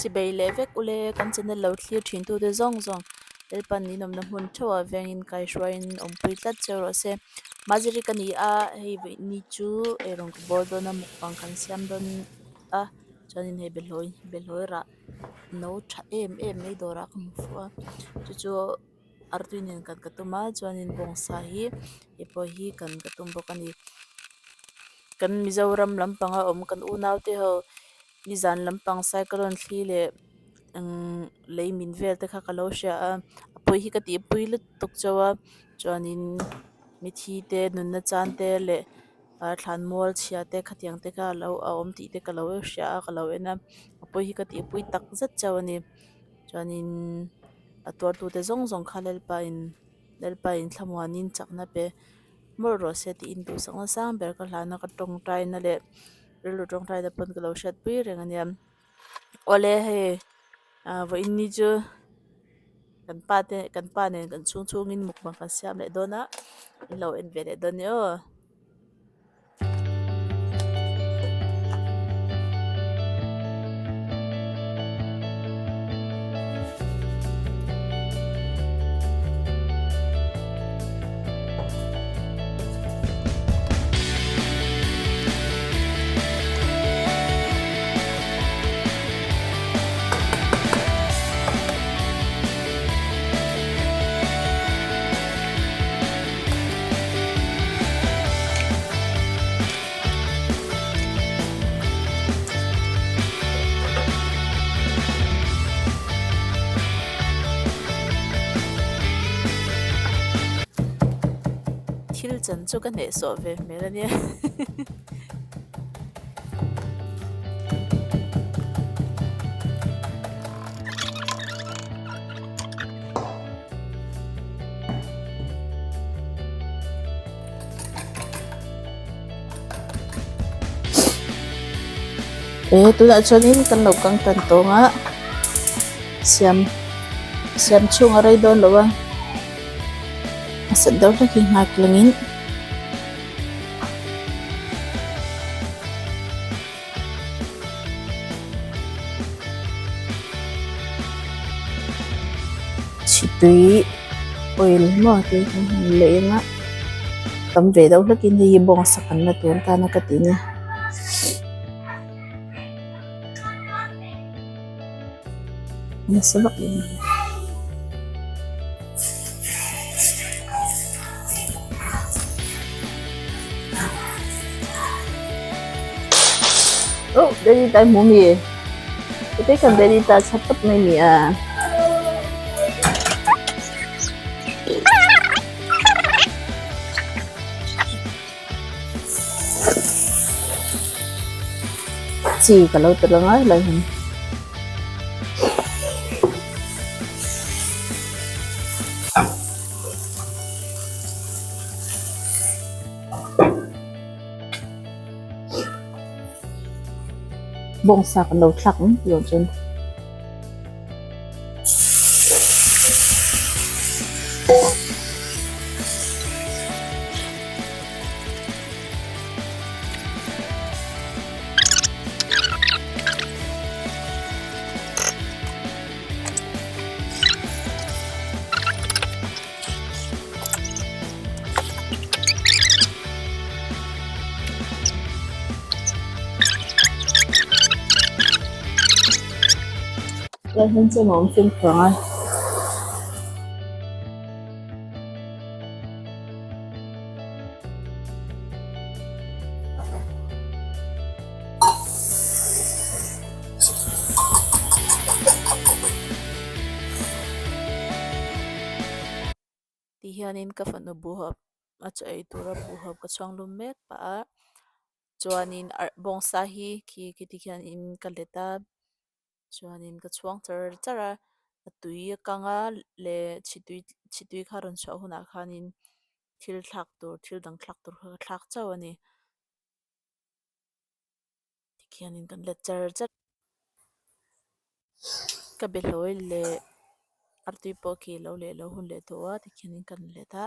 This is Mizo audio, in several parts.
Chibei leh vek ule kan channel lo thlir thin tute zawng zawng Lalpan in awmna hmun theuhah vengin kaihruaiin awmpui tlat cheu rawh se. Maziri ka ni a, hei ni chu eirawng ka bawl dawn a mukbang kan siam dawn a chuanin hei behlawi behlawi rah no tha em em mai dawrah ka hmu fuh a chu chu artui nen kan ka tum a chuanin bawngsa hi hei pawh hi kan ka tum bawk a ni. Kan Mizoram lampanga awm kan unaute ho nizan lampang cyclone thli leh eng lei min vel te kha ka lo hria a a pawi hi ka tihpui lutuk chauh a chuanin mithi te nunna chan te leh ah thlan mual chhia te khatiang te kha alo a awm tih te ka lo hria a ka lo en a a pawi hi ka tihpui tak zet chauh a ni chuanin a tuartute zawng zawng kha Lalpa in Lalpa in thlamuanin chakna pe mawlh rawh se tiin duhsakna sang ber ka hlana ka tawngtaina leh rilru tawngtaina pawn ka lo hriatpui reng a nia awle hei ah vawiin ni chu kan pa te kan pa nen kan chhung chhungin mukbang kan siam leh dawn a in lo en ve leh dawn nia aw. Thil chan chu ka hnehsawh ve hmel a nia. Eh tunah chuanin kan lo kang tan tawng a siam siam chhung a rei dawn lo a a sat deuh hlek hi nghak lengin. Chhitui oil maw tui kan han lei ang a tam ve deuh hlekin hei hi bawngsa kanna tur atana ka tih nia. Nasa vak lo mai. Oh, daddy tai hmu mi. Ete kan daddy ta chat tawp mai mi a. Chi ka lo tel ang a helai hian. Bawngsa kan lo thlak ang tih ah chuan. Lai hian chuan a awm fimkhur ang a. Ti hianin ka fanu buhhawp a chaw ei tura buhhawp ka chhuang lum mek pah a chuanin arh bawngsa hi khi khiti khianin ka let a chuanin ka chhuang char char a a tui a kang a leh chhitui chhitui kha rawn chhuah hunah khanin thil thlak tur thil dang thlak tur kha ka thlak chauh a ni. Tikhianin kan let char char ka be hlawi leh artui pawh khi lo leh lo hun leh tawh a tikhianin kan let a.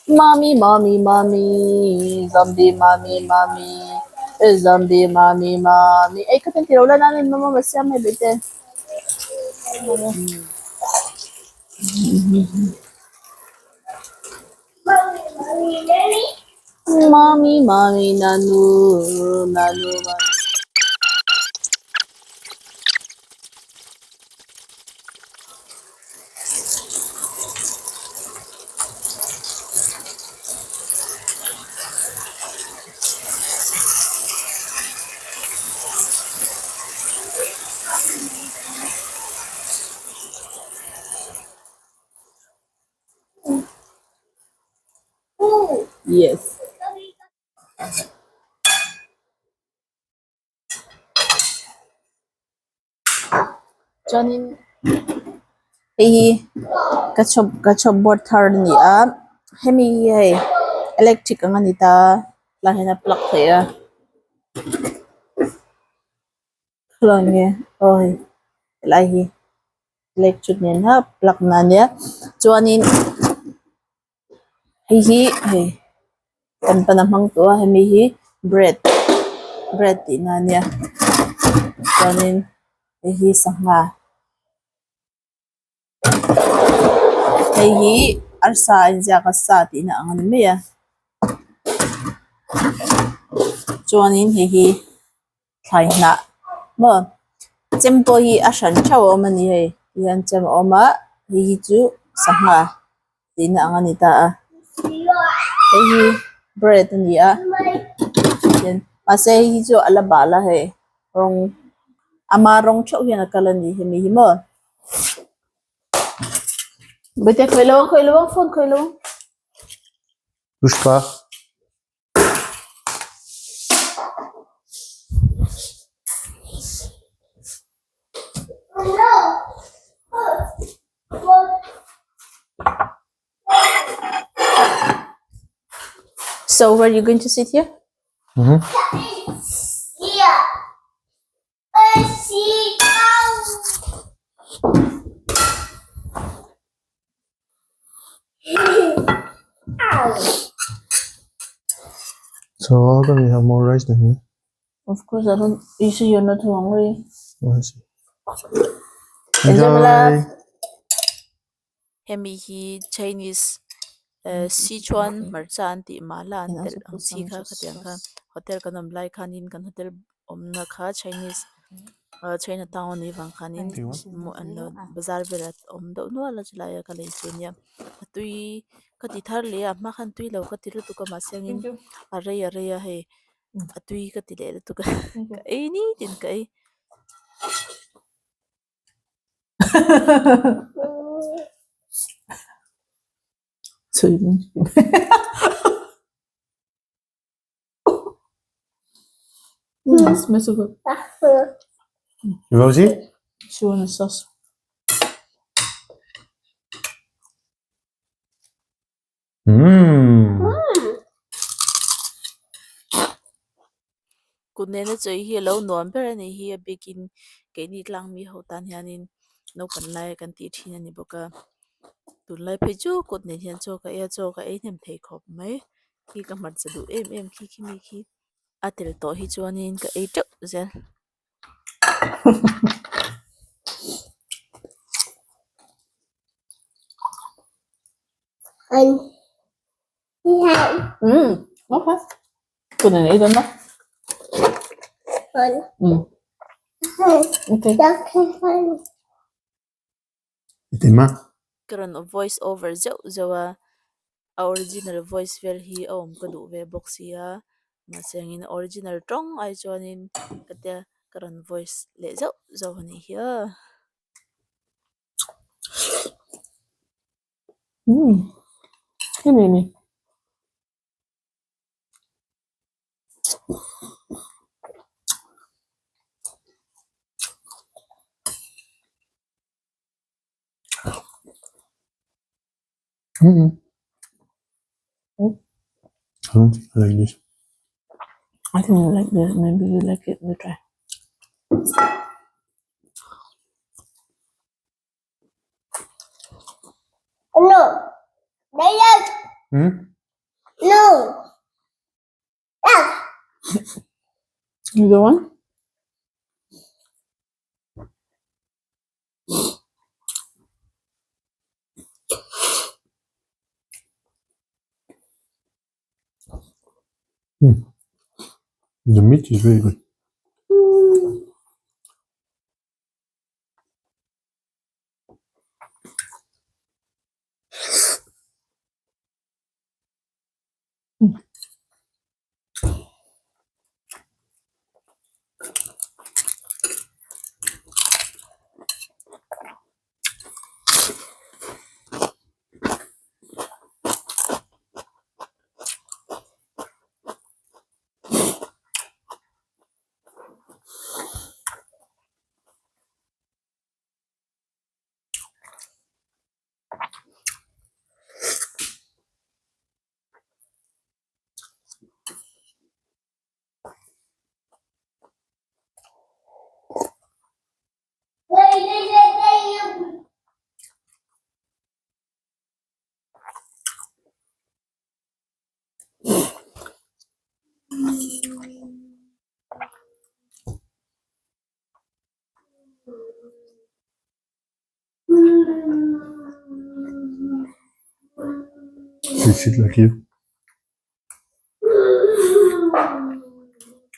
Mami mami mami zombie mami mami zombie mami mami ei khatin tilo la nan in mama ma siam hei bete. Mami mami nanu nanu mami. Yes. Chuanin hei hi ka chop ka chop board thar a ni a hemi hi hei electric ang a ni ta tah hian a plug theih a khawiah nge aw hei helai hi electric nena plug na a nia chuanin hei hi hei kan pan a hmang tawh a hemi hi bread bread tih na ania chuanin hei hi sangha hei hi arsa a inziak a sa tihna ang a ni mai a chuanin hei hi thlai hnah maw chem pawh hi a hran theuh a awm a ni hei tihian chem a awm a hei hi chu sangha tihna ang a ni ta a hei hi bread a ni a tin mahse hei hi chu a la bal a hei rawng ama rawng theuh hian a kal a ni hemi hi maw bawihte khawih lo ang khawih lo ang phone khawih lo ang. Pushpa. So where are you going to sit here? Mm-hmm. So how come you have more rice than me? Of course, I don't. You see, you're not hungry. Oh, I see. Enjoy, my love. Hemi hi Chinese Sichuan hmarcha an tih mala an telh ang chi kha khatiang kha hotel kan awm lai khanin kan hotel awmna kha Chinese China town anih vang khanin an lo bazar velah a awm deuh nual a chulaiah ka lei chu ania a tui ka ti thar leh a a hma khan tui lo ka ti lutuk a mahse angin a rei a rei a hei a tui ka ti leh lutuk a ka ei nitin ka ei. Smells so good. Rosie? She wants the sauce. Mmm. Kut nena chawi hi a lo nuam ber a nih hi a bikin keini tlang mi ho tan hianin naupang lai kan tih thin a ni bawk a tunlai phei chu kut nen hian chaw ka ei a chaw ka ei hnem thei khawp mai khi ka hmarcha duh em em khi khi mi khi a tel tawh hi chuanin ka ei teuh zel. Okay. Kut nen ei dawn a. Okay. Tima. Ka rawn voice over zeuh zeuh a, a original voice vel hi a awm ka duh ve bawk sia mahse engin a original tawng ai chuanin ka tia ka rawn voice leh zeuh zeuh a nih hi aw. Hemi ni. Mm-mm. I don't think I like this. I think you like this. Maybe you like it. We try. Hmm? No. You don't want? The meat is very good. Is it like you?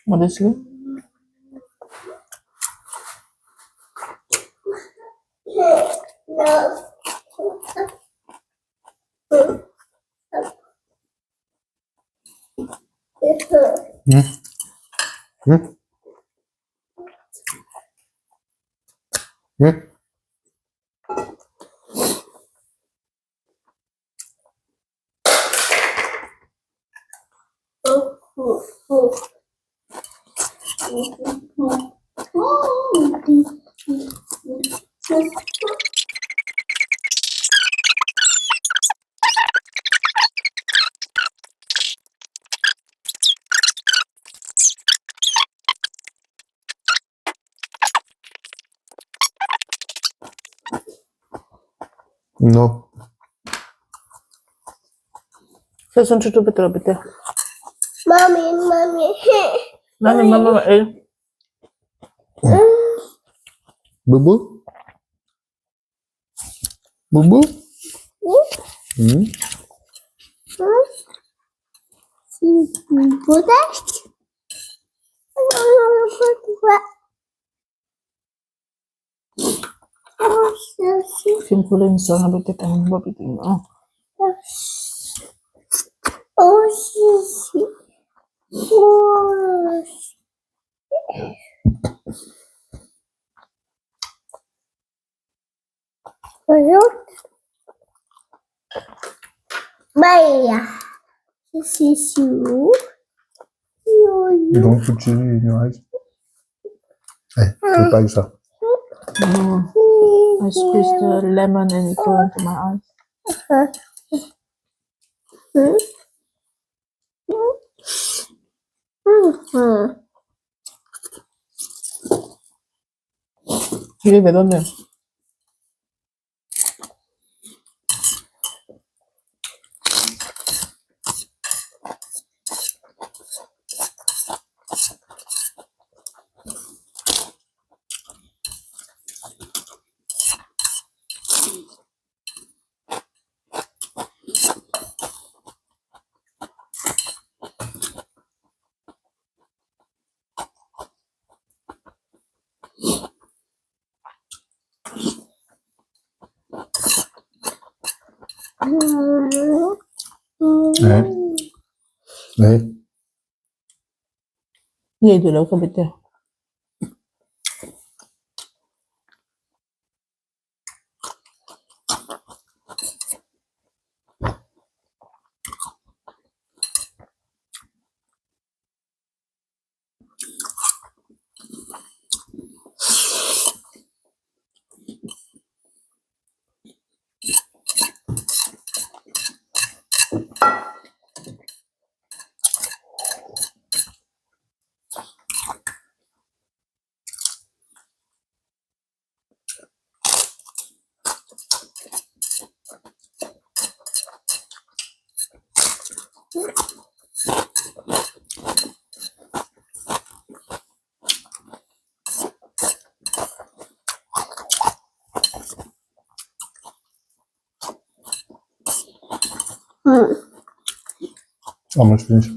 What is it? No. No. Session chu chu betul betul. Mommy, mommy. Mami, mama, eh. Boo boo? Boo boo? Fimkhur in chuan a bete tam bawk i tih a. You don't put chili in your eyes? Hey, don't like ça. No, I squeezed the lemon and it go into my eyes. Chili ve dónde? Hey. Hey. Ngei duh lo ka bete. Almost finished.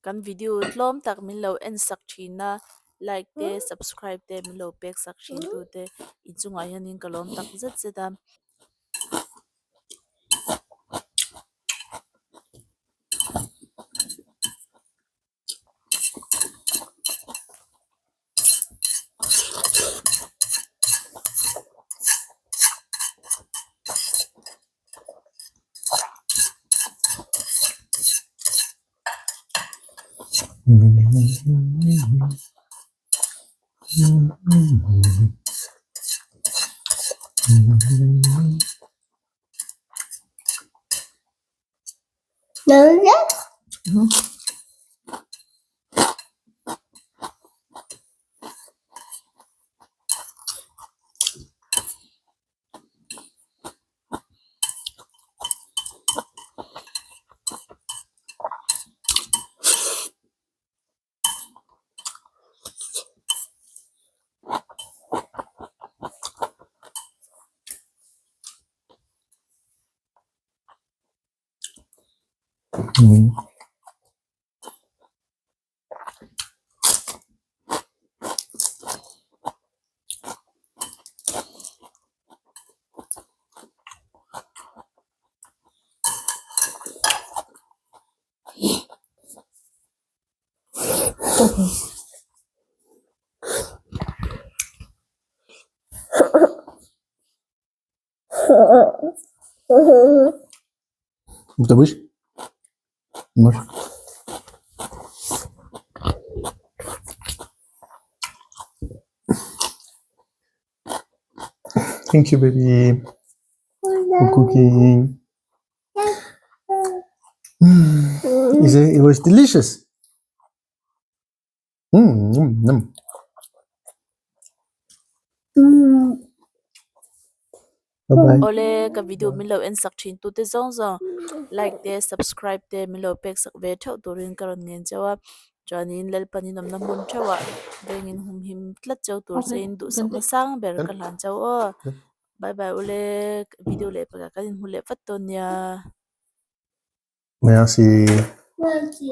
Kan video tlawm tak min lo en sak thin a, like te subscribe te min lo pek sak thin tu te inchungah hianin ka lawm tak zet zet a. Ты будешь? Можешь. Thank you, baby, for cooking. Mm. It was delicious. Mm. Bye bye. Awle ka video min lo en sak thin tu te zawng zawng like te subscribe te min lo pek sak ve theuh turin ka rawn ngen chauh a chuanin Lalpan in awmna hmun theuh ah vengin humhim tlat chauh tur che in duhsakna sang ber ka hlan chauh aw bye bye awle video leh pakhat kan inhmu leh vat dawn nia. Merci. Merci.